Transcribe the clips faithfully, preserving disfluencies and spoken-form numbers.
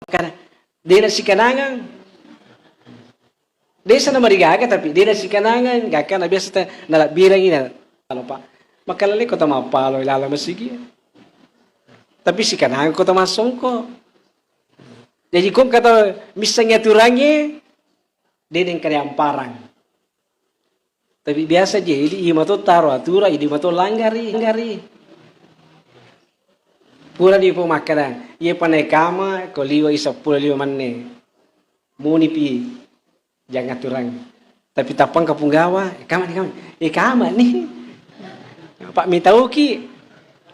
Karena de' nasikanangang. Desa na marigaga, tapi de' nasikanangang, gangkanna biasa ta-, nalabbirangi na, anu, Pak. Makkalale ko tamappalo lala masigi. Tapi sikanangang ko tamassongko. Jadi ko engka tau missengngi aturangnge, de' nengka riamparang. Tapi biasa je, idi iya mato taro aturang, idi mato langgari, langgari. Pura dipo makkeda, iye pa naikama, ko liwa i seppulo lima menne. Muni pi, jang aturang. Tapi tappang kapunggawa, eh, kama ni, kama. Eh, kama ni. Pak mitauki.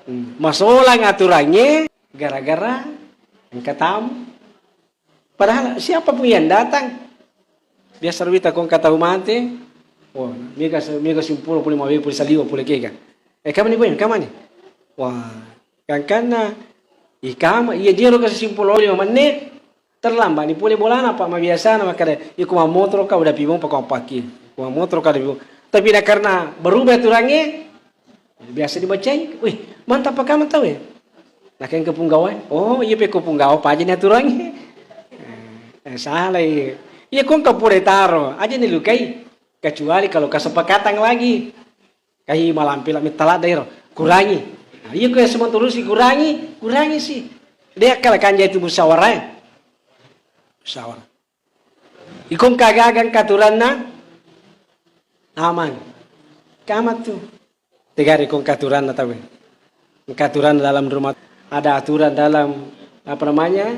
Hmm, masolang aturangnge, gara-gara engka tamu. Padahal siapapun yang datang, biasa ruita ko engka tau mate, wah, mega se-, mega simpul pole mawe pole saliwa pole kega. Eh, kama ni, boy, kama ni. Wah, gangkanna, ikama, iya jero ke simpul lima menit, terlambat ni pole bolana, Pak, mabiasana makkeda, iko mammotoro ka udah pimong, Pak, ko mapakki. Ko mammotoro ka udah pimong. Tapi na karena berubah aturangnge, biasa dibacai, "Wih, mantap apa kamu tahu ya?" Nah, kan ke punggawa, "Oh, iya pe ko punggawa, paja ni aturangnge." Eh, salah iya. Iya, ko engka pura taro, aja ni lukai. Kecuali kalau kesepakatan lagi. Kai malampe la metta ladda ero. Kurangi. Nah, iya ko semua turusi kurangi, kurangi sih. Dia kala kanja itu musyawarah. Musyawarah. Iko engka gaga engka aturanna? Aman. Kamat tu. Tegare ko engka aturanna tau. Engka aturan dalam rumah, ada aturan dalam, apa namanya,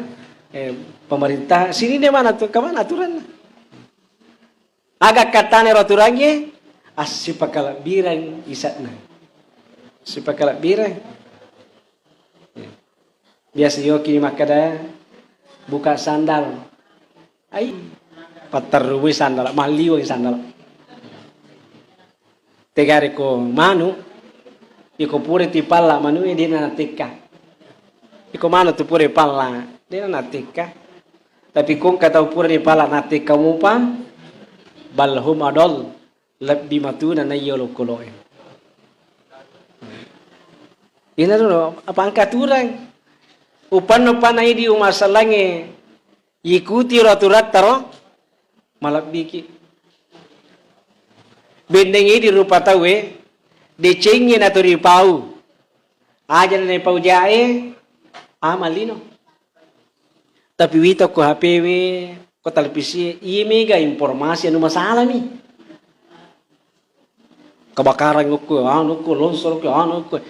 eh, pemerintah. Sini dia mana tu? Kemana aturanna? Aga kattana ero aturangnge? Assipakalebbireng isa'na. Sipakalebbireng. Biasa yoki makkeda, buka sandal. Ai, patterrui sandal, malliweng sandal. Tegare ko manu, iko pura tipalla manu e, dena natekka. Iko manu tu pura palla, dena natekka. Tapi ko engka tau pura dipalla natekka mupa, bal hum adol, lebbi matuna naiyo lokoloe. Ina dulu, apa engka aturang? Upanna, upanna idi umassalangnge, ikuti ro aturatta ro, malebbiki. Bennengngi di rupa tauwe, decengngi nato ripau. Aja na naipau jae, aman lino. Tapi wita ko H P we, ko televisi, iye mega informasi anu masalami. Kebakaran ko, anu ko, longsor ko, anu ko.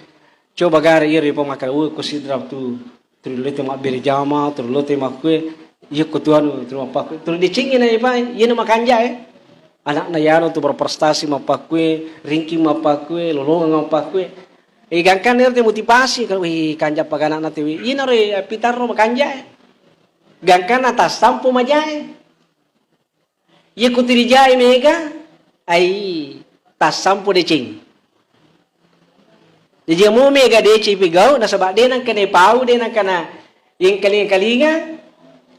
Coba gare iyaro ipamakkeda, oh, ko Sidrap tu, tuli lote mabbere jama, tuli lote makkue, iya ko tu anu, tuli mappakkue. Tuli decengngi na ipai, iya na makanja e. Anakna yano tu berprestasi mappakkue, ringking mappakkue, lolongeng mappakkue. Eh, gangkanna ero te motivasi, kalau, wih, kanja paganakna te, wih. Iyana ro, eh, appitarro makanja e. Gangkanna tassampo maja e. Iya ko tuli jae mega, ai tassampo deceng. Jaji amo mega deceng pigau, nasaba de nangkana pau, de nangkana yengkalinga-kalinga,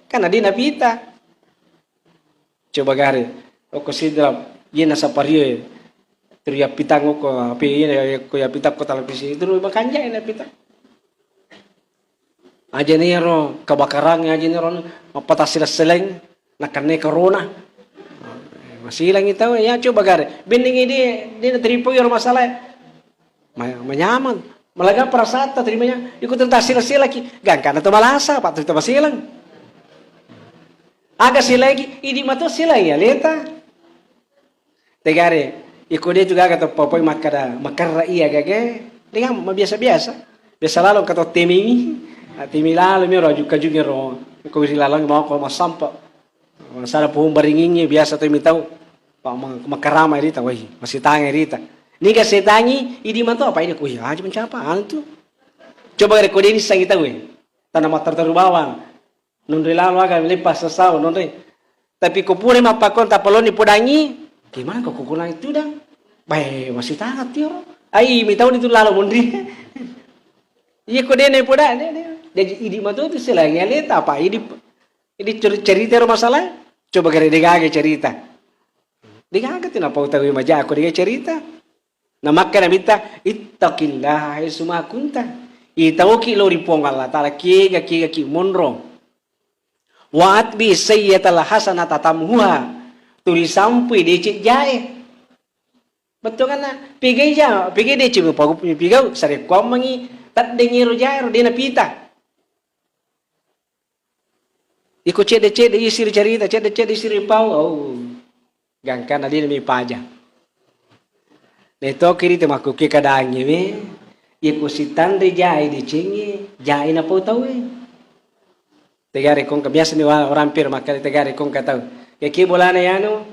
karena de napita. Coba gare, oko Sidrap, iya nasapario e. Tuli yappitang oko H P, iya ko yappitang ko televisi, itu makanja e napita. Aja ni ro kebakaran, aja ni ro mappatassila-silang, nakenna corona. Masilangi tau, ya coba gare. Bennengngi di, di naterima iyaro masalah. Ma-, manyameng. Malaga perasaanna terimanya. Iko tentang sila-sila ki. Gangkana to malasa, Pak, tentang silang. Aga silagi, idi mato silang ya, leta. Tegare, iko de tu gaga to papoi makkada, makerra iya gage. Dengan mabiasa-biasa. Biasa lalo kato temi mi. Ah, temi lalo mi ro ajuka-ajuka ro. Ko ri laleng mau ko masampa. Masalah pohon baringingnge biasa to mitau. Pak ma-, makarama rita, wai, masitanga rita. Niga setangi, idi mato apa ini? Wih, aja mencapa, anu tu. Coba rekko deni sangi tau, eh. Tanah matar taru bawang. Nonre lalo aga lepas sasau, nonre. Tapi ko pura mappakon tapaloni podangi, gimana ko kukulang itu dang? Bae, masitanga tioro. Ai, mitau ni tu lalo monri. Iya ko dene poda, de, de. Jadi idi mato tu selangi aleta apa? Idi Jadi cer-, cerita ro masalah, coba gare degaga cerita. Degaga tu napau tau maja ko dega cerita. Na makkeda Nabitta, "Ittaqillaha haitsu ma kunta." Itauki lao ri Puang Allah Taala, kiga-kiga ki monro. Wa atbi sayyatal hasanata tamhuha. Tuli sampui deceng jae. Bettuanna, pegai ja, pegai deceng upau, pigau, sarekkuammengi, teddengngi ro jae ro, de napita. Iko cedde-cedde isi ricarita, cedde-cedde isi ripau, oh, gangkanna de nami paja. Netoki rite makkuke kadangnge we, iko sitanre jae decengnge, jae napau tauwe. Tegare kongka biasa ni wa-, orang pir makkeda tegare kongka tau. Keke bolana yanu,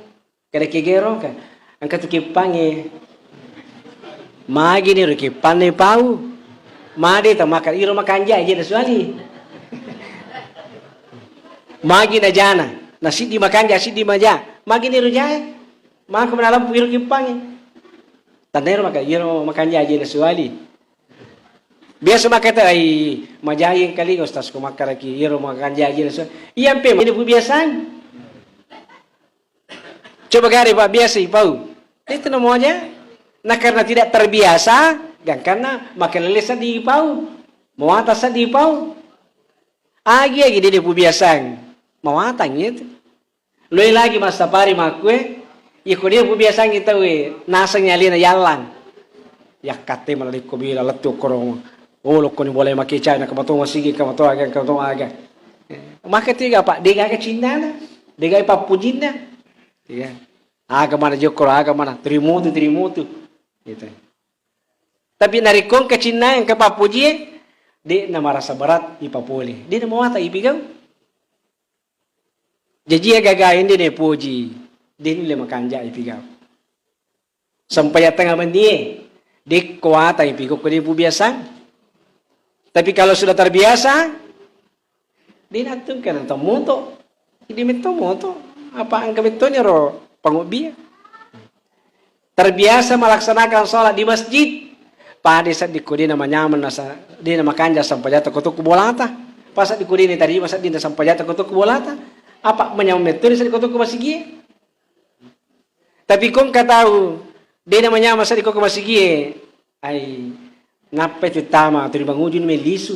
kada kegero ka. Engka tu kippangnge. Magi ni ro kippanna pau. Made ta maka iro makanja aja na suali. Magi na jana. Na siddi makanja, siddi maja. Magi ni ro jae. Maka mana lampu iro kippangnge. Tanero maka iro makanja aja na suali. Biasa maka ta ai majai engkalinga ustaz ko makkaraki iro makanja aja na suali. Iya mpe ini pu biasang. Coba gare, Pak, biasa ipau. Itu namo aja. Nah, karena tidak terbiasa, gangkanna makalele seddi ipau. Mawata seddi ipau. Agi-agi de pu biasang. Mawatang itu. Loi lagi massapari makkue, iko de pu biasang itawe, naseng alena yallang. Yakkatte malalekko bila lettu okkorong. Oh, lokko ni boleh make cai, na kamato masigi, kamato aga, kamato aga. Maka tiga, Pak, de gaga cinnana, de gaga pappujinna. Iya. Aga mana jokkoro, aga mana, trimutu, trimutu. Gitu. Tapi narekko engka cinna, engka pappujie, de na marasa berat ipapole. De na mawata ipigau. Jaji iya gagae de na ipoji, de nulle makanja ipigau. Sempajang tengnga bennie, de ko wata ipigau ko de pu biasang. Tapi kalau sudah terbiasa, de nattungke nonton moto. Jadi metto moto. Apa engka mettoni ro pangobbie. Terbiasa melaksanakan sholat di masjid. Pada seddi ko de na manyameng nasa, de na makanja sampajata ko tokko bolata. Pas seddi ko de na tarima seddi na sampajata ko tokko bolata. Apa manyameng mettoni seddi ko tokko masigie. Tapi ko engka tau de na manyameng seddi ko ko masigie, ai, nappai tu tama tu ri mangujuni mellisu.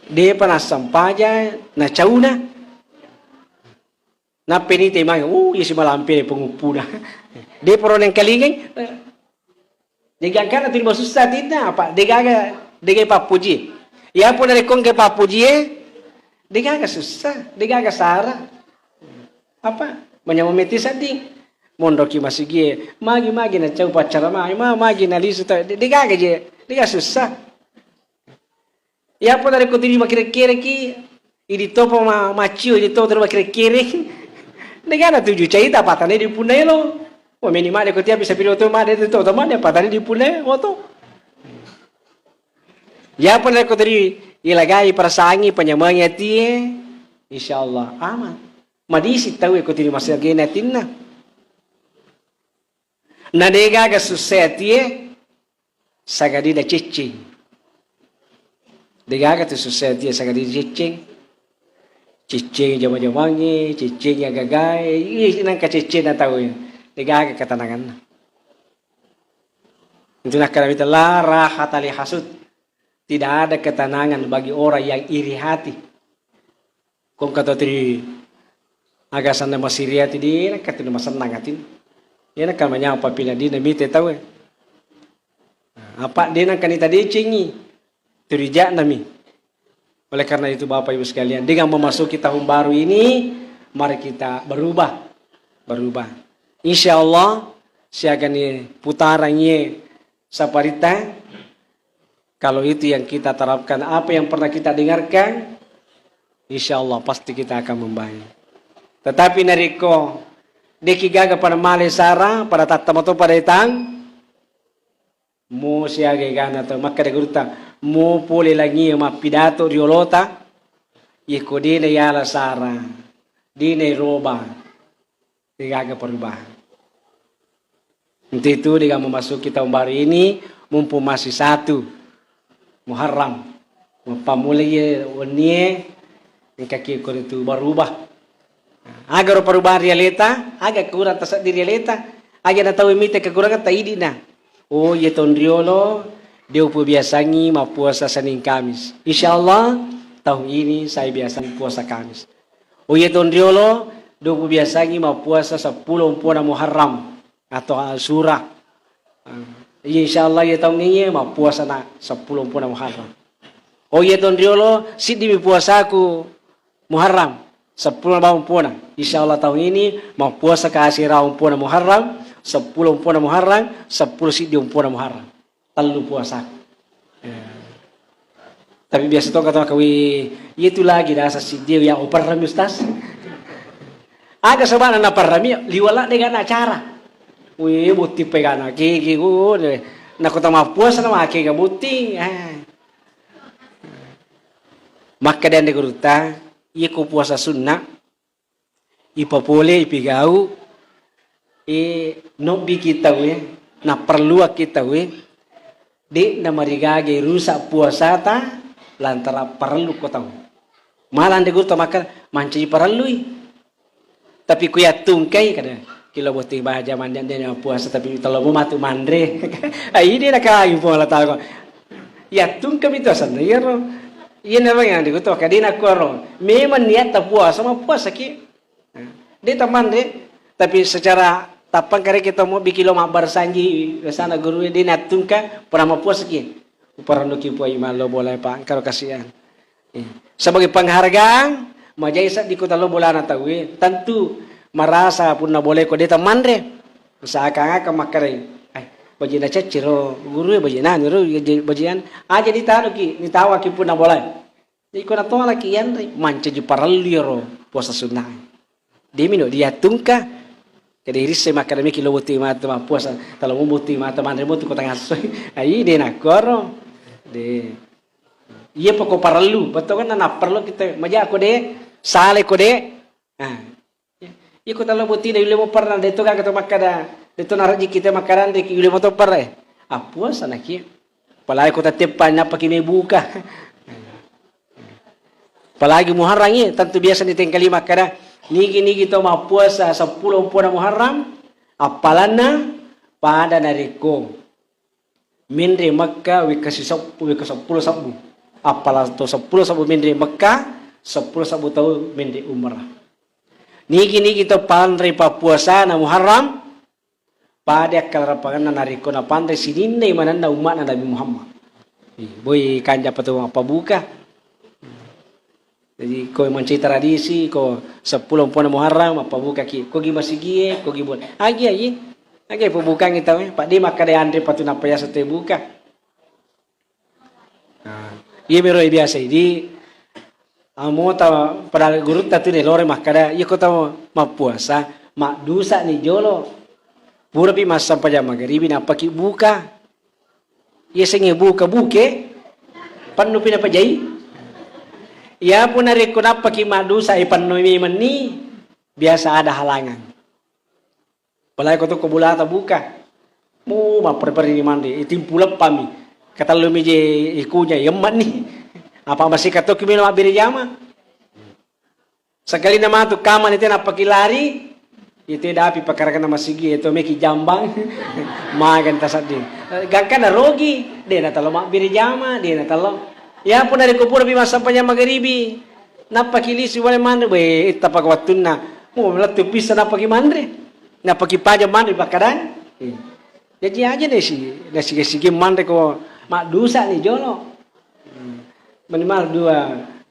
Depa nassampaja na cauna. Nappai ni temang, uh, iya si malampe penguppuna. De poro nengkalingai. Jadi angkana tu masussa atinna, apa? Degaga, degai pappuji. Iya pun dari kongke pappujie, degaga sussa, degaga sara. Apa? Manyameng metti sedding. Monroki masigie, magi-magi na cau paccara mai, ma-, magi na lisu ta-, de-, degaga je, degaga sussa. Iyapa narekko tuli makkere-kereki, idi topa ma-, maccio, idi topa tuli makkere-kereki. Negana tuju caita patane di punna elo. Wa meni made ko tiapi sapiro to made to to made patane di punna oto. Iyapa narekko tuli ilagai perasaangi, panyamengi atie, insyaallah aman. Madisi tau ko tuli masagena atinna. Na degaga sussa atie, sagadina cecceng. Degaga tu sussa atie sagadina cecceng. Cecceng jama-jamangnge, cecceng agagae, ih, nangka cecceng na tau. Degaga ketenanganna. Itu nakkeda mita la rahata li hasud. Tidak ada ketenangan bagi orang yang iri hati. Kongka tau tuli aga sanna masiri ati, de nangka tuli masennang ati. De nangka manyameng papinadina mite tauwe. Apa de nangka nita decengi. Tuli ja'nami. Oleh karena itu Bapak Ibu sekalian, dengan memasuki tahun baru ini, mari kita berubah. Berubah. Insya Allah, siaga ni putarangngi saparitta, kalau itu yang kita terapkan, apa yang pernah kita dengarkan, insya Allah pasti kita akan membaik. Tetapi narekko deki gaga pada male sara, pada tattama to pada etang, mo siaga egana tau makkeda gurutta, mo pole langie mappidato riolota, yeko dena yala sara, dena roba. Degaga perubahan. Untuk itu, dengan memasuki tahun baru ini, mumpung masih satu Muharram, mappamulai wennie, engka ki ko itu berubah. Aga ro perubahan ri aleta, aga kurang taseddi ri aleta, aga na tau mite kekurangan ta idina. Oh, iya taung riolo, de upobiasangngi mappuasa Senin Kamis. Insyaallah, Tahun ini saya biasa puasa Kamis. Oh iya, tahun riolo, dua puluh biasangi mappuasa seppulo umpona Muharram atau Asyura. Ah, iya, insya Allah, iya, tahun ini mappuasa na seppulo umpona Muharram. Oh iya, tahun riolo, siddi mi puasaku Muharram, seppulo bawang umpona. Insya Allah, tahun ini mappuasa ka Asyura umpona Muharram, seppulo umpona Muharram, seppulo siddi umpona Muharram. Tellu puasa. Ya. Tapi biasa to kata kawi, iya tu lagi rasa siddi ya operami, Ustaz. Aga sabana na parami, liwala de gana acara. Wih, botting pe gana kiki, uh, de. Na kota mappuasa na make ga botting. Eh. Makka de ande gurutta, iya ko puasa sunna, ipapole, ipigau, e, nobbiki tauwe, naperluakki tauwe, de namarigaga rusak puasata, lantaran parellu ko tau. Malah ande gurutta makkeda, mancaji parellui. Tapi ku yattungkai, kada, kilo botting baja mandi ande puasa, tapi tellomu matu manre. Ai, de nakai Puang Allah Taala. Yattungkami tu asenna iyaro. Iya, namanya ande gurutta, kadena kuaro. Memang niatta puasa, mappuasaki. Nah, de tamanre, tapi secara tappang kare kita mau bikin lo mabbar sanji, biasana guru de nattungka, pernah mappuasaki. Uparannuki puai mallo bola, Pak, engkaro kasihan. Eh, sebagai penghargaan, majai seddi ko tallo bolana tauwe, tentu merasa punna boleh ko de tamanre. Seakan-akan makkarai, "Eh, bajina cacciro, guru e bajina, guru e bajian." Aja ditanuki, nitawaki punna bolai. Jadi ko natolaki yanre, mancaji parellu iyaro puasa sunnae. Demino diattungka. Kede irisse makkeda meki lo botting mata mappuasa, tala mo botting mata manre mo tu ko tangasso. Ai, de nakkoro. De. Iya poko parellu, betul kan, na perlu kita maja ko de, sale ko de. Ah. Iko talo botting de, ulle mo parna, de to gaga to makkeda, de to narajiki te makkeda de ki ulle mo to parna, eh. Appuasa naki. Apalagi ko tatteppa nappaki me buka. Apalagi Muharram, iya, tentu biasa ni tengkali makkeda, nigi-nigi to mappuasa seppulo umpona Muharram, appalanna pada narekko menre Mekka wekka siseppu, wekka seppulo sebbu. Appala to seppulo sebbu menre Mekka, seppulo sebbu tau menre umrah. Nigi-nigi to panre pappuasana Muharram, pada akkalarapangenna narekko napanre sininna imanenna umma'na Nabi Muhammad. Ih, boi kanja patu mappabuka. Jadi, ko mancai tradisi, ko seppulo umpona Muharram, mappabukaki, ko gi masigie, ko gi bol-, agi, agi, agi pabukangi tau, eh, padde makkeda anre patu nappa yaseng te buka. Nah, iya mero biasa, jadi, amota pada gurutta tu de lore makkeda, iya ko tau mappuasa, maddusa ni jolo. Purapi massempajang magaribi, nappaki buka. Yasengnge buka buke, pennupi napajai. Iya pun narekko nappaki maddusa, ipennui memenni, biasa ada halangan. Apalagi ko to ko bulata buka. Mu, mapperi-peri ni manre, itimpu leppami. Katellumi je ikunya, yemmenni. Apa masih katoki melo mabbere jama. Sakalinna matu kamani te nappaki lari, itu dapi pakarakanna masigi, itu meki jambang, magan tasaddi. Gangkanna rogi, de natalo mabbere jama, de natalo. Ya pun dari kupura bi massempajang magaribi, nappaki lisu wale manre, be, itta paka wattunna. Mu lettu pissa nappaki manre, nappaki paja manre pakkadang. Jaji aja deh si, deh sige-sige manre ko maddusa ni jolo. Hmm. Minimal dua,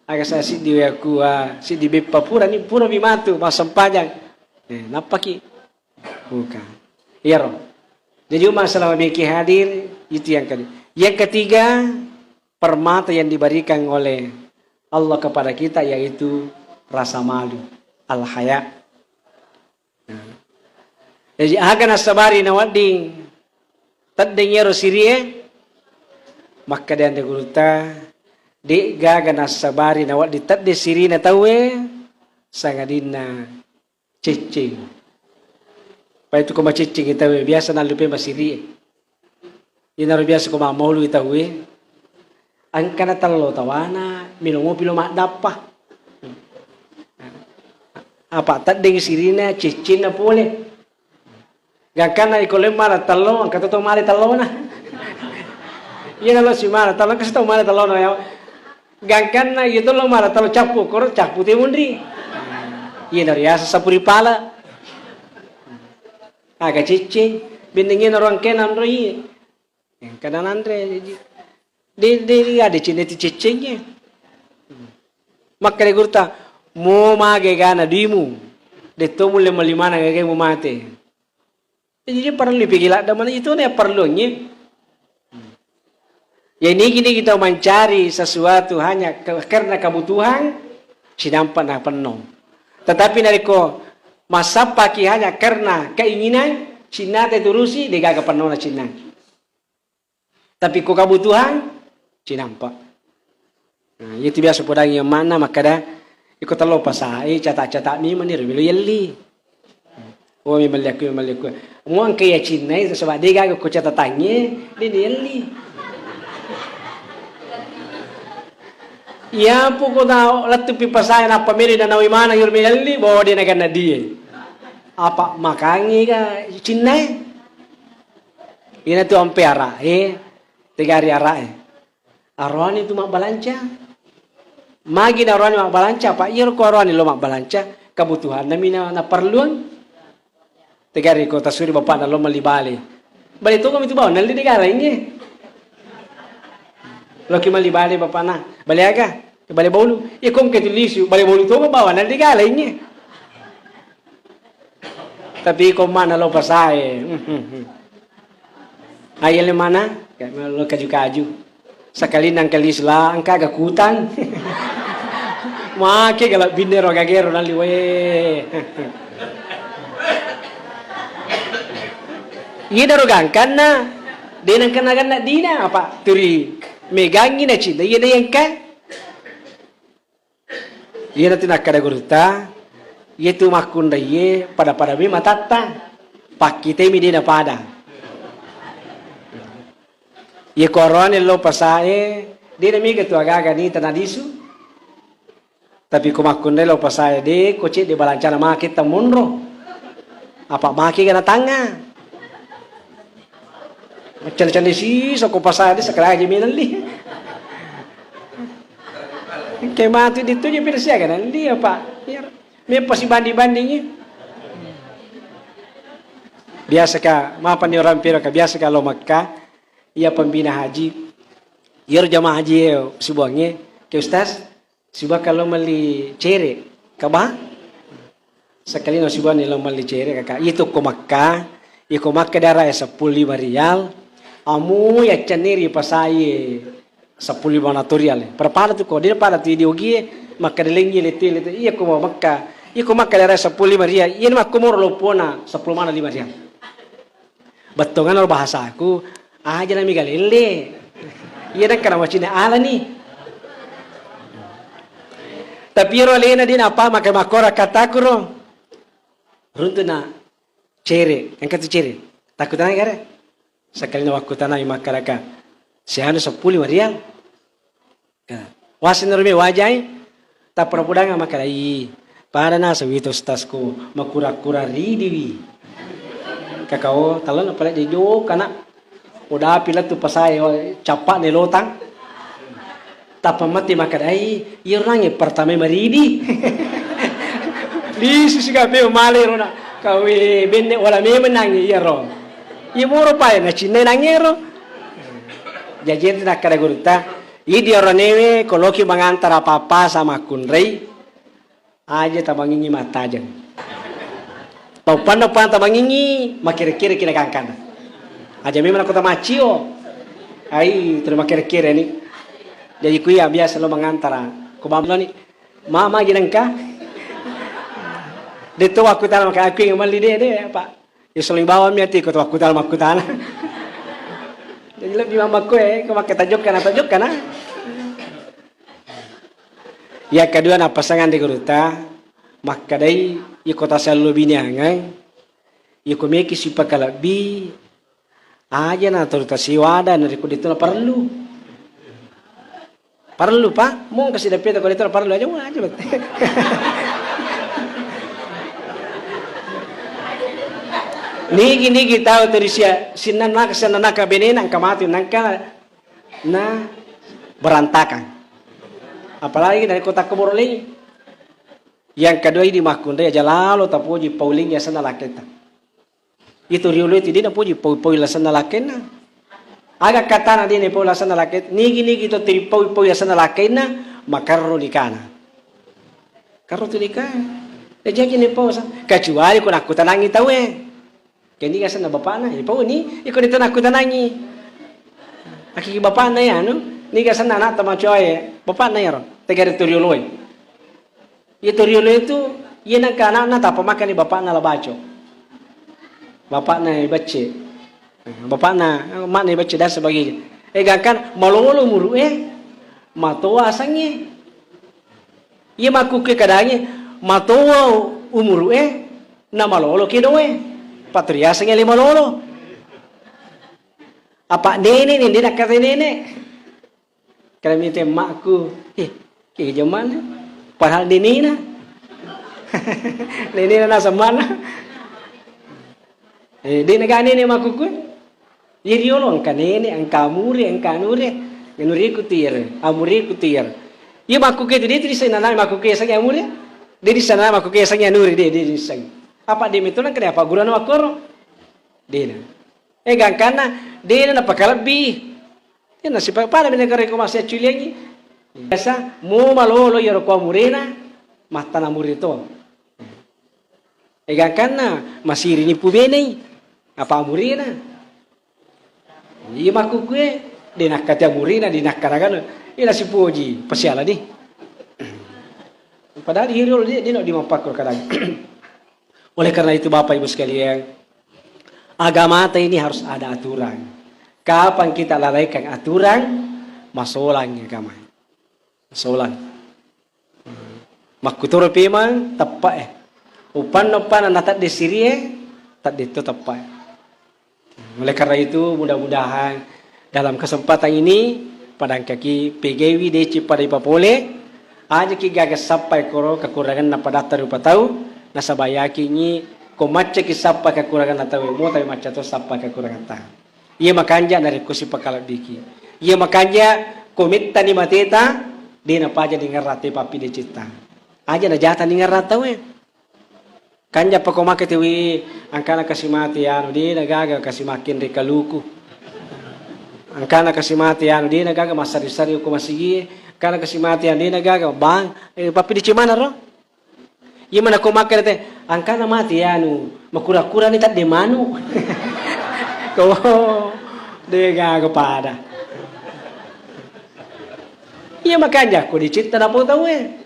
aga sa siddi wea kua, siddi beppa pura ni, pura mi matu massempajang. Eh, nappaki. Buka. Iyaro. Jadi, umma selama meki hadir, itu yang kedua. Yang ketiga, permata yang diberikan oleh Allah kepada kita yaitu rasa malu, al-haya. Nah. Jadi, aga nassabari nawedding teddeng iyaro sirie, makkeda anre gurutta, de gaga nassabari nawedding teddeng sirina tauwe, sangadinna cecceng. Paitu ko maceccengi tauwe, biasa nallupe masirie. Iyanaro biasa ko mammaului tauwe, engkana tello tawana, melo mopi lo maddappa. Apa teddeng sirina, ceccenna pole. Gangkanna iko le mala tello, engka to male tellona. Iyanaro si mala tello, engka si to male tellona ya. Gangkanna iya tolo mara talo cappu, koro cappu te munri. Iya nariasa sapuri pala. Aga cicci, bennengnge naro angke nanroi. Engka nanre, jaji. De, de, de, ada cinna tu ciccingnge. Makkeda gurutta, "Mo mage gana duimu? Detto mulle melli maneng gagai mu mate." Jadi, dia parellu pigi ladda mana itu ne parelluangnge. Ya, ini gini kita mencari sesuatu hanya ke-, karena kebutuhan, cinampa na penno. Tetapi narekko massappaki hanya karena keinginan, cinna te turusi, degaga pennona cinna. Tapi ko kebutuhan, cinampa. Nah, itu biasa podangi emakna makkada, iko tello pasae, cata-cata memang ni melo yelli. Oh, memelli aku, memelli aku. Muang ke ya cinna itu sebab de gaga ko catatangnge, de ni yelli. Iya, poko tau lettu pi pasae nappa melo nanawi maneng yur melli, bo de naganna die. Apa makangi ga cinnae? Ina tu ampe ara, eh, tegari ara, eh. Aroani tu mabbalanca. Magi naroani mabbalanca, apa iyaro ko aroani lo mabbalanca, kebutuhanna mi na, naparelluang. Tegari ko tasuri bapakna lo melli bale. Bale toko mi tu bawang, nalli degala inge. Loki melli bale bapakna. Bale aga? Bale bolu. Iya kongke tu lisu, bale bolu toko bawang, nalli degala inge. Tapi ko mana lo pasae. Ayo le mana? Kayak lo kaju-kaju. Sekali nang kali sela, engka aga kutang. Make gala binne ro gagero nalli we. Iya daro gangkanna. De nang kena ganna dina apa turi megangi na cinta. Iya de engka. Iyanatu nakkeda gurutta, iyatu makkunraiye pada-pada mi matatta, pakkitemi de napada. Iya ko aroane lo pasae, de namiga tu agaga ni tana disu. Tapi ko makkunrai lo pasae de, ko cedde balancana make tamonro. Apa make gana tangnga. Macande-cande siso ko pasade, sakali aja menelli. Engke matu dittuju pira siaga nanti apa? Iya. Meppa sibanding-bandingi. Biasa ka, mapan ni orang piro ka, biasa ka lo Makkah, iya pembina haji. Iya jamaah haji, eh, sibuangnge, ke Ustaz, Sibawa lo melli cere, kaba? Sekali no sibawa ni lo melli cere, kaka. Itu ko Makkah, iko Makkah dara e seppulo lima rial, amu ya ceneri pasai seppulo lima rial. Perpada tu ko, dia pada tu di ogie, Makkah delengi letu letu. Iya ko Makkah, iya ko Makkah dara e seppulo lima rial. Iya makko moro lo pona seppulo mana lima rial. Bettongan ro bahasaku, aja nami galelle. Iya, nakkana macina alani. Tapi ro alena di napa maka makora kataku ro. Runtu na cere, engka tu cere. Takutana gare. Sekali na wakutana i makaraka. Sianu seppulo lima rial. Nah, waseng naro me wajai, tappa napodanga makkeda, "Ih, pada naseng wi to ustazku, makura-kura ridiwi." Kakao, talana pale de jokana. Odapi lettu pasae, cappa'ne lotang. Tappa matti makkeda, "Ai, iyaro nange pertama maridi." Lisu sigape male rona. Kawe benne wala memang nange iyaro. Iya moro pae nacinnai nangero. Jaji nakkeda gurutta, Idi oronewe ko loki mangantara pappasa makkunrai, aja tabangingi mattajeng. Tau panna upang tabangingi, makkere-kere ki nagangkanna. Aja memang ko tamaccio. Ai, terus makkere-kere ni. Jadi kuya biasa lo mangantara. Ko bamloni, "Mama ginengka?" Detto wakkutana maka aku yang melli de, de, apa? Isolong bawang mi ati ko to wakkutana makkutana. Jadi lebbi mamakku e, ko makka tajokkana, tajokkana. Iya kedua nappasangan de gurutta, makkedai, iko tasallo biniangan, iko meki sipakalebbi, aja na terus tasiwada, na riko detto na parellu. Parellu, Pak? Mongka sidappeta ko detto parellu aja, aja. Nigi-nigi tau tadi sia, sinnanaka, sinnanaka benena, engka matu, nangka na berantakan. Apalagi narekko takko boro lei. Yang kedua, idi makkunrai aja lalo tapoji pauling yasenna laketta. Itu riolo itu dina poji pau-, pau lasenna lakkenna. Aga katana dina pau lasenna lakke, nigi-nigi to tiri pau-, pau lasenna lakkenna, makarro nikana. Karro tu nikah. Eh, jaji ni pau sa. Kecuali ko nakkutanangi tau e. Keni ga senna bapakna, eh, pau ni, iko dito nakkutanangi. Aki bapakna ya, anu, ni ga senna anak tama coy, bapakna ya ro, tegare tu riolo e. Iya tu riolo itu, iya nengka anakna tappa makkani bapakna la baco. Bapakna ibecce. Bapakna, makna ibecce dan sebagainya. Eh, gangkan malolo umuru e, matoa asengnge. Iya makkukue kadangnge, matoa umuru e, na malolo kedo e. Pattu riasengnge le malolo. Apa nene, nene nakkata nene. Kada mite makku, eh, ke jamanna. Padahal nenena. Nenena naseng mana. Eh, de naga nene makkukue. Ye riolo engka nene, engka amure, engka anure. Anuriku tiere, amureku tiere. Ye makkukue tu de tu disenna makkuke sangi amure. De disenna makkuke sangi anure, de, de disenna. Apa de metona kena apa gurana makkoro. Dena. Eh, gangkanna, dena napakalebbi. Dena sipa-, pada bine kare ko masih culiangi. Biasa, mo malolo yero ko amurena, mattana muri to. Eh, gangkanna, masiri ni pubenei, apa amurena. Iya makkukue, de nakkati amurena, de nakkaragana. Ina sipoji, pasiala di. Padahal hiri olo de, de no di mappakko kadang. Oleh karena itu, Bapak Ibu sekalian, agamata ini harus ada aturan. Kapan kita lalaikan aturan, masolang agama. Masolang. Makkutoro pemang, teppa e. Upanna, upanna na tadde sirie, tadde to teppa e. Oleh karena itu, mudah-mudahan dalam kesempatan ini, padangkaki pegaiwi deceng pada ipapole, ajaki gaga sappai koro kekuranganna padatta rupa tau, nasaba yakingngi ko maccaki sappai kekuranganna tau, mo tawi macca to sappai kekurangatta. Iya makanja narekko sipakalebbiki. Iya makanja ko mettani mateta, de napaja ningerrang te pappidecetta. Aja najata ningerrang tau e. Kanja pako make tiwi, angkana kasi mate anu, de nagaga kasi makin ri kaluku. Angkana kasi mate anu, de nagaga massari-sari ko masigie. Angkana kasi mate anu, de nagaga bang, eh, pappideceng mana ro? Iya mana ko makkeda te, angkana mate anu, makura-kura ni tadde manu. Ko de gaga pada. Iya makanja ko dicetta napo tau e.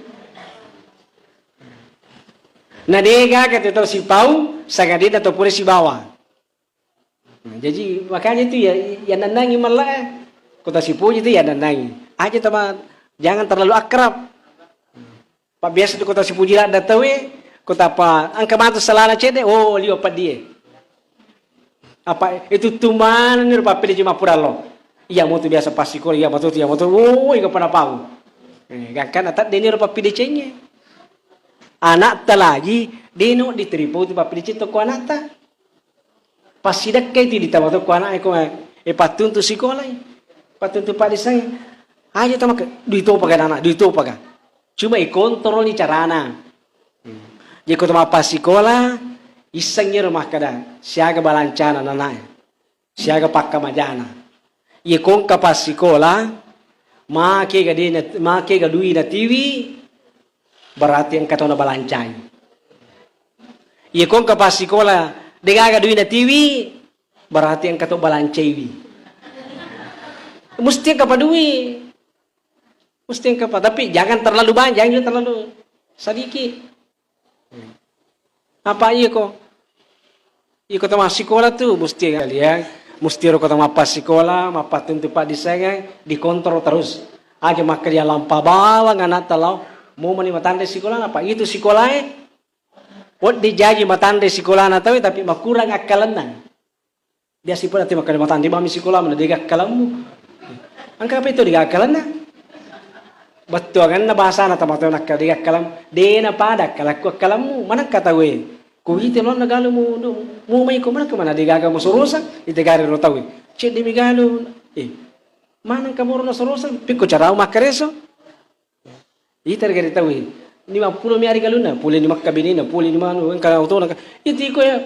Na de gaga tu tau sipau, sangadinna to pura sibawa. Nah, jaji makanya itu ya, ya nanangi malla e. Kota sipuji itu ya nanangi. Aja tama, jangan terlalu akrab. Pak biasa tu kota sipuji ladda tau e, kota pa angka matu salana cede, oh, liwa peddi e. Apa itu tu mana ni rupa pede cuma pura lo. Iya mo tu biasa pasti ko, iya mo tu, iya mo tu, oh, iya pada pau. Eh, gangkan atat deni rupa pede cenye. Anak ta lagi, deno diterima tu pappede cetto ko anak ta. Passidekkai ti ditama tokko ana'e ko, e, pattuntu sikolai, pattuntu paddesangnge. Aja tama ke, dui topaga nana, dui topaga. Cuma ikontrolni carana. Hmm. Jadi ko tama passikola, issengngi ro makkeda, siaga balancana nanae, siaga pakkamajana. Iye ko engka passikola, makega dena, makega dui natiwi, berarti engka tau nabalancai. Iye ko engka passikola, degaga dui natiwi, berarti engka to balancaiwi. Musti engka pa dui. Musti engka pa, tapi jangan terlalu banyak, jangan juga terlalu sedikit. Apa iya ko? Iko tama sikola tu musti kalian, musti ro ko tama passikola, mappattuntu paddesangnge, dikontrol terus. Aja makkelia lampa bawang anatta lao, mo mani matanre sikola, apa itu sikolae? Wedding jaji matanre sikolana tauwe, tapi makurang akkalenna. Biasa pun ati makkeda matanre mami sikola, mana dega akkalemmu. Engka apa itu dega akkalenna? Bettuanganna bahasana tama tau nakka dega akkalem, dena pada akkalakku akkalemmu. Manengka tauwe. Ku ite lonna galu mu, mu mai ko manengka mana dega aga musurusang, ite gare ro tauwe. Cedde mi galu. Eh, manengka moro nasurusang, pikko carau makkareso. Ita gari tau ini. Lima pulo mi ari galunna, pole ni makka benena, pole ni manu, engka otona ka. Iti ko ya.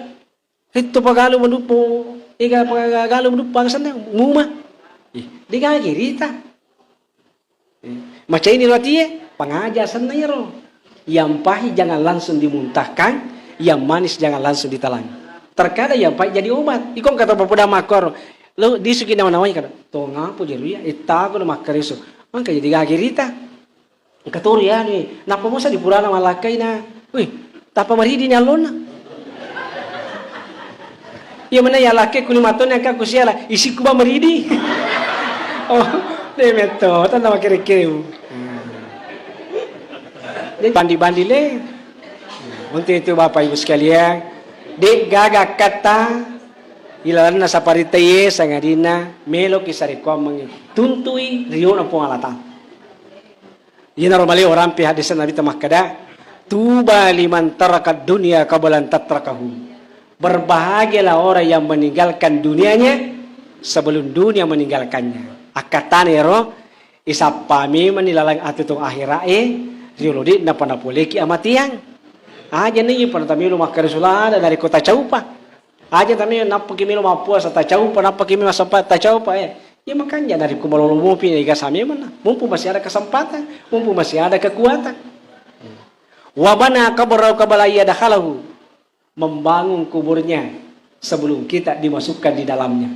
Ritto pagalu manuppo, ega pagalu manuppo, aga senna, muma. Eh, degagi rita. Eh, macaini watie, pangaja senna iyaro. Yang pahit jangan langsung dimuntahkan, yang manis jangan langsung ditelan. Terkadang yang pahit jadi obat. Iko kata bapak dah makor, lo disuki nawa-nawai kada. Tongapo jeru ya, ita ko makkareso. Mangka jadi gagi rita. Engka toro iyanu, nappa mosa di purana mallakkaina. Wih, tappa maridi ni allonna. Iya menna ya lakke kuli matoni angka ku siala, isikku ba maridi. Oh, de metto, tanna makere-kereu. Jadi bandi-bandi le. Untuk itu Bapak Ibu sekalian, de gaga kata ilalanna saparitta ye sangadinna meloki sarekkoammengngi tuntui riona Puang Allah Ta'ala. Iyanaro maleo rampe hadis Nabitta makkeda, "Tuba liman taraka dunya qabla an tatrakahu." Berbahagialah orang yang meninggalkan dunianya sebelum dunia meninggalkannya. Akkatana ero, isappa memang ni lalang atutung akhirat e, riolo de napa napoleki amatiang. Aja ni pernah tamilu makkeda sulada dari kota caupa. Aja tami nappaki melo mappuasa tacaupa, nappaki melo massempajang tacaupa, eh. Iya makanja narekko malolo mopi na igasa memang na. Mumpung masih ada kesempatan, mumpung masih ada kekuatan. Wa bana qabrahu qabla ayyadkhalahu. Membangun kuburnya sebelum kita dimasukkan di dalamnya.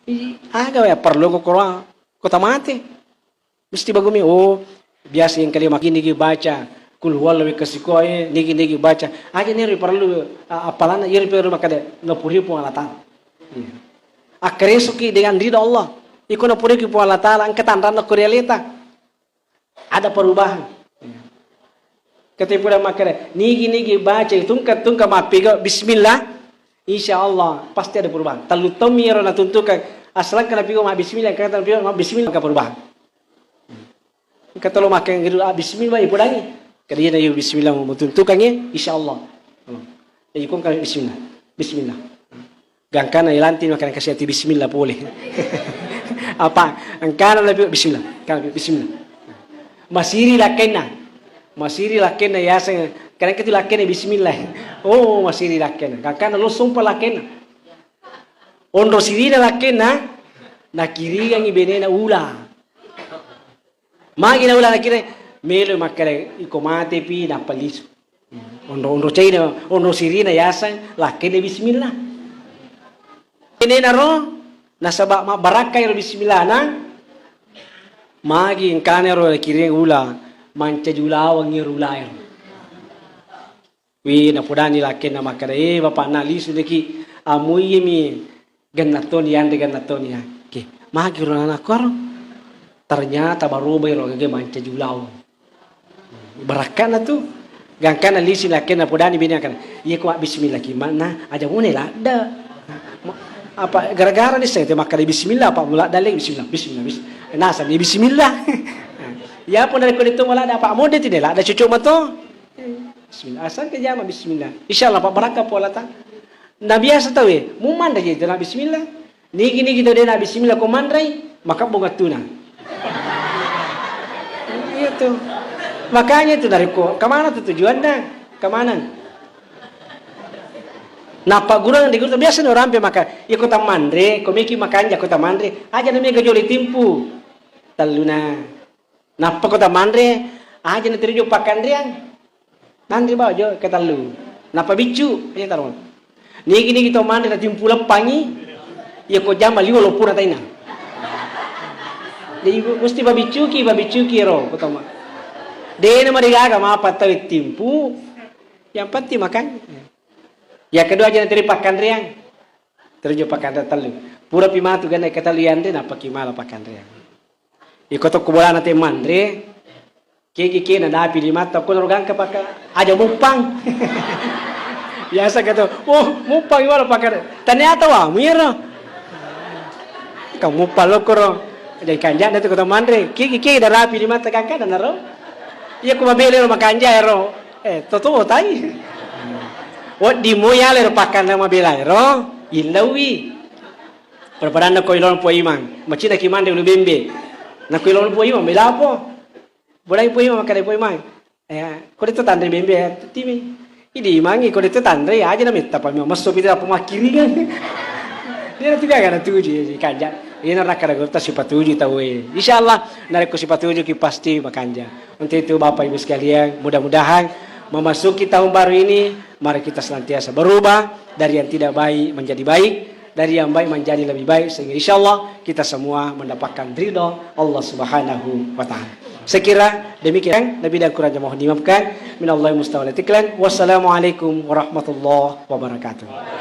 Ih, aga ya perlu ko Quran, kota mate. Mesti bagumi, oh, biasa yang kali makin nigi baca, kul huwallahu wekka sikoe, nigi-nigi baca. Aja ni ri perlu, a-, apalana, iya ri perlu makkeda, napuri Puang Allah Ta'ala. Iya. Akkaresuki dengan ridho Allah. Iko napuriki Puang Allah Ta'ala, engka tanranna ko realita. Ada perubahan. Iya. Kete pura makkeda, nigi-nigi baca, tungka-tungka mappega, bismillah. Insya Allah, pasti ada perubahan. Tellu tommi ero natuntukang, asalangka napigau mabbismillah, engka napigau mabbismillah, engka perubahan. Engka tolo makkeda, ah, bismillah, ipodangi. Kemudian ayo bismillah, mutuntukangi, insya Allah. Hmm. Ayo kong kami bismillah. Bismillah. Gangkana ilanti makkeda kasi ati bismillah pole. Apa? Engkana lebih bismillah. Engkana lebih bismillah. Masiri lakkenna. Masiri lakkenna yaseng. Karena keti lakkenna bismillah. Oh, masiri lakkenna. Gangkana lo sompa lakkenna. Onro sirina lakkenna, nakiringangi benena ula. Magi na ula nakira, melo makkeda iko matepi nappa lisu. Onro, onro caina, onro sirina yaseng, lakkenna bismillah. Benena ro, nasaba mabbarakkai ro bismillah na, magi engkana ro nakiring ula, mancaji ulaweng ro ulae ro. Wi, napodani lakkenna makkeda, "Eh, bapakna lisu deki, amuiye mi genna toni yanre, genna toni ya." Oke, magi ro anakku aro. Ternyata barobai ro gage mancaji ulaweng. Barakkana tu. Gangkana lisu lakkenna podani bini akan. Iya ko bismillah ki makna aja mune ladda. Ma-, apa gara-gara ni saya makkeda bismillah apa mula daleng bismillah, bismillah, bismillah. Nasa ni bismillah. Ya pun dari kode tu mula ada apa mode tidak ladda cucuk mato. Bismillah. Asal ke jama bismillah. Insya Allah, Pak, barakka Puang Allah Ta'ala. Na biasa tau e, mumanre je tena bismillah. Nigi-nigi tau dena bismillah ko manrei, maka bunga tuna. Iya tu. Makanya itu dari ko, kemana tu tujuannya? Kemana? Napa gurang di guru biasa ni orang pe maka, iya kota manre, ko meki makanja kota manre, aja namanya gajoli timpu. Telluna. Nappa ko tamanre, aja na tirijo pakkanreang. Nanre bawa jo ketellu. Nappa biccu, aja taro. Nigi-nigi to manre na timpu leppangi, iya ko jama liwa loppuna taina. Jadi musti babiccuki, babiccuki ro, ko tama. Dena marigaga mapa tau timpu, yang penting makan. Yang kedua aja na tiri pakkanreang. Tirijo pakkanre tellu. Pura pi matu ganna ketellu yanre, nappa ki mala pakkanreang. Iko tokko bolana te manre, kegi ke nadapi limatta, ko naro gangka paka aja muppang. Biasa kata, "Oh, muppang iwala pakar." Ternyata wa, muiro. Kau muppang lokoro. Jadi kanjana tu kata manre, kegi ke narapi limatta gangka dan naro. Iya ku mabele ro makanja ero. Eh, toto tai. Wedding mo yale ro pakkanre mabela ero, illaui. Pada-padanna ko ilona Puang Imang, macinaki manre ulu bembe. Nako ilona Puang Imang, bela apa? Bolai Puang Imang, makkeda Puang Imang. Ya, ko de' to tanre bembe ya, timi. Idi mangi ko de' to tanre aja na metta pa mi messo pita apa makkiringan. Dia na tu gaga na tuju ya, kanja. Ina raka da gurta sipatuju tau e. Insyaallah, narekko sipatuju ki pasti makanja. Untuk itu Bapak Ibu sekalian, mudah-mudahan memasuki tahun baru ini, mari kita senantiasa berubah dari yang tidak baik menjadi baik, dari yang baik menjadi lebih baik, sehingga insyaallah kita semua mendapatkan ridho Allah Subhanahu wa Ta'ala. Saya kira demikian, lebih dan kurangnya mohon dimaafkan. Minallahi musta'an wal i'tikal. Wassalamualaikum warahmatullahi wabarakatuh.